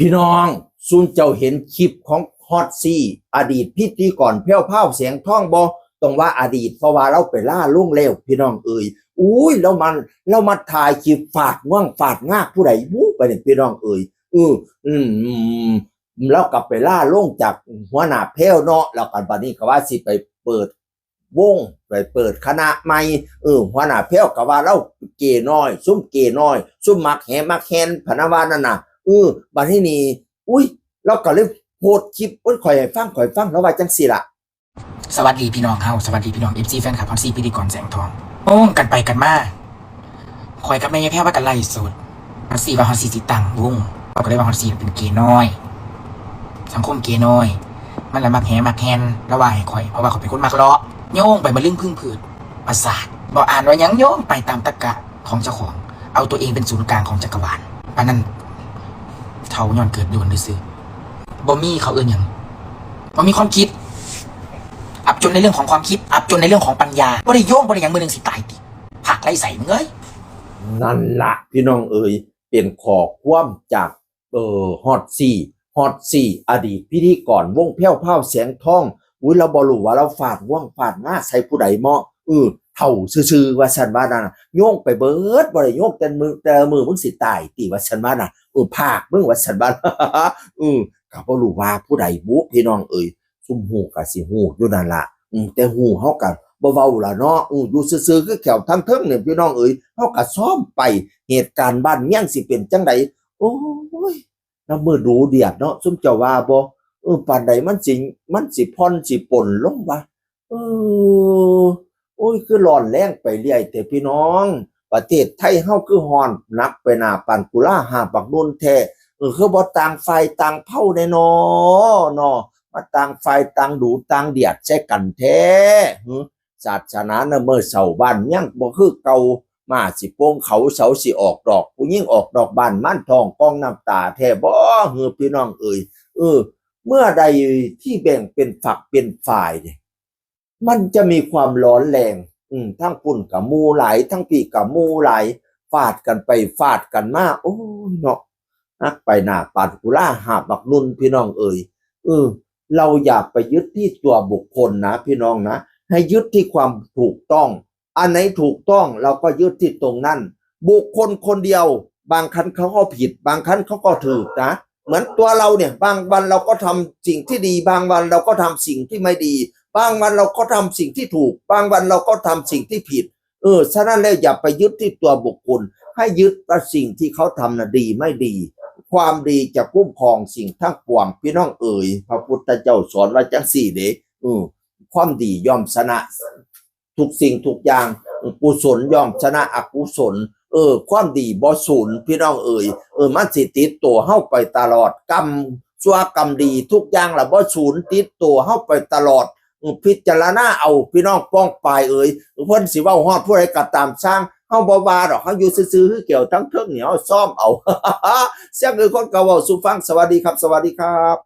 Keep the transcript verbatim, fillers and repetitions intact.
พี่น้อง ซุมเจ้าเห็นคลิปของฮอตซี่ อดีตพิธีกรแพรวพราวแสงทองบ่ ต้องว่าอดีต เพราะว่าลาวไปลาลงแล้ว พี่น้องเอ๋ย อุ้ย ลาวมา ลาวมาถ่ายคลิปฟาดง่วงฟาดงากผู้ใดบุ บัดนี้พี่น้องเอ๋ย เออ อืม ลาวก็ไปลาลงจากหัวหน้าแพรวเนาะ แล้วก็บัดนี้ก็ว่าสิไปเปิด วง ไปเปิดคณะใหม่ เออ หัวหน้าแพรวก็ว่าลาวเกย์น้อย ซุมเกย์น้อย ซุมมักแห่มักแฮน พะนะว่านั่นน่ะ เออ บัดนี้นี่ อุ้ย ลาวก็เลยโพสต์คลิป เอิ้นข้อยให้ฟัง ข้อยฟัง ลาวว่าจั่งซี้ล่ะ สวัสดีพี่น้องเฮา สวัสดีพี่น้อง เอฟซี แฟนคลับฮอตซี่ พิธีกรแสงทอง โอ้ กันไปกันมา ข่อยกับแม่ยายแพรวว่ากันไล่สด ฮอตซี่ว่าฮอตซี่สิตั้งวง ข่อยก็เลยว่าฮอตซี่เป็นเกย์น้อย สังคมเกย์น้อย มันละมักแห่มักแฮน ลาวว่าให้ข่อย เพราะว่าข่อยเป็นคนมักเลาะ โยงไปมาลึงพึ่งผืด ประสาท บ่อ่านว่าหยัง โยงไปตามตรรกะของเจ้าของ เอาตัวเองเป็นศูนย์กลางของจักรวาล ปานนั้น เฒ่าย้อนเกิดโดนซื่อๆ บ่มี เขาเอิ้นหยัง บ่มีความคิด อับจนในเรื่องของความคิด อับจนในเรื่องของปัญญา บ่ได้โยง บ่ได้หยัง มื้อหนึ่งสิตายติ ผักไล่ใส่มึงเอ้ย นั่นละพี่น้องเอ๋ย เป็นข้อความจาก เออ ฮอตซี่ ฮอตซี่ อดีตพิธีกรวงแพรวพราวแสงทอง อุ้ย ลาวบ่ฮู้ว่าลาวฟาดง่วงฟาดงาใส่ผู้ใดเหมาะ เออ เฒ่าซื่อๆ ว่าซั่นว่านั่นน่ะ โยงไปเบิด บ่ได้โยงแต่มื้อ แต่มื้อมึงสิตายติ ว่าซั่นว่าน่ะ เออ ผากมึง ว่าซั่นว่า เออ ก็บ่ฮู้ว่าผู้ใดบุ พี่น้องเอ๋ย ซุมฮู้ก็สิฮู้อยู่นั่นล่ะ อืม แต่ฮู้เฮาก็บ่เว้าล่ะเนาะ อืม อยู่ซื่อๆ คือแขวทางเทิงเนี่ย พี่น้องเอ๋ย เฮาก็ซ้อมไป เหตุการณ์บ้านเมืองสิเป็นจั่งใด โอ้ย น้ำมือดูเดือดเนาะ ซุมเจ้าว่าบ่ เออ ปานใดมันสิ มันสิผ่อนสิปลนลงวะ เออ โอ้ย คือร้อนแรงไปเรื่อยแท้พี่น้อง ประเทศไทยเฮาคือร้อนหนักไปหน้าปานกุลาหาบักนุ่นแท้ เออ คือบ่ต่างฝ่ายต่างเผาแน่นอเนาะ มาต่างฝ่ายต่างดูต่างเดือดใส่กันแท้ หึ ศาสนานะเมื่อเช้าบ้านยังบ่คือเก่า หมาสิโป่งเขาเสาสิออกดอก ผู้หญิงออกนอกบ้านม่านท้องกองน้ำตาแท้บ่ หือพี่น้องเอ๋ย เออ เมื่อใดที่แบ่งเป็นฝักเป็นฝ่ายเนี่ย มันจะมีความร้อนแรง อืม ทั้งพุ้นก็หมู่หลาย ทั้งพี้ก็หมู่หลาย ฟาดกันไปฟาดกันมา โอ้ยเนาะ หนักไปหน้าปานกุลาหาบักนุ่น พี่น้องเอ๋ย เออ เราอย่าไปยึดที่ตัวบุคคลนะพี่น้องนะ ให้ยึดที่ความถูกต้อง อันไหนถูกต้องเราก็ยึดที่ตรงนั้น บุคคลคนเดียว บางครั้งเขาก็ผิด บางครั้งเขาก็ถูกนะ เหมือนตัวเราเนี่ย บางวันเราก็ทำสิ่งที่ดี บางวันเราก็ทำสิ่งที่ไม่ดี บางวันเราก็ทำสิ่งที่ถูก บางวันเราก็ทำสิ่งที่ผิด เออ ฉะนั้นแล้วอย่าไปยึดที่ตัวบุคคล ให้ยึดว่าสิ่งที่เขาทำน่ะดีไม่ดี ความดีจะคุ้มครองสิ่งทั้งปวง พี่น้องเอ๋ย พระพุทธเจ้าสอนว่าจั่งซี้เด้ เออ ความดีย่อมชนะทุกสิ่งทุกอย่าง กุศลย่อมชนะอกุศล เออ ความดีบ่สูญ พี่น้องเอ๋ย เออ มันสิติดตัวเฮาไปตลอด กรรมชั่วกรรมดีทุกอย่างล่ะบ่สูญ ติดตัวเฮาไปตลอด อืม พิจารณาเอา พี่น้องป้องปายเอ๋ย เพิ่นสิเว้าฮอดผู้ใดก็ตามซ่าง เฮาบ่ว่าดอก เฮาอยู่ซื่อๆ คือแขวทางเทิงนี่ เฮาซ้อมเอา เสียงอื่นคนก็เว้าสู่ฟัง สวัสดีครับ สวัสดีครับ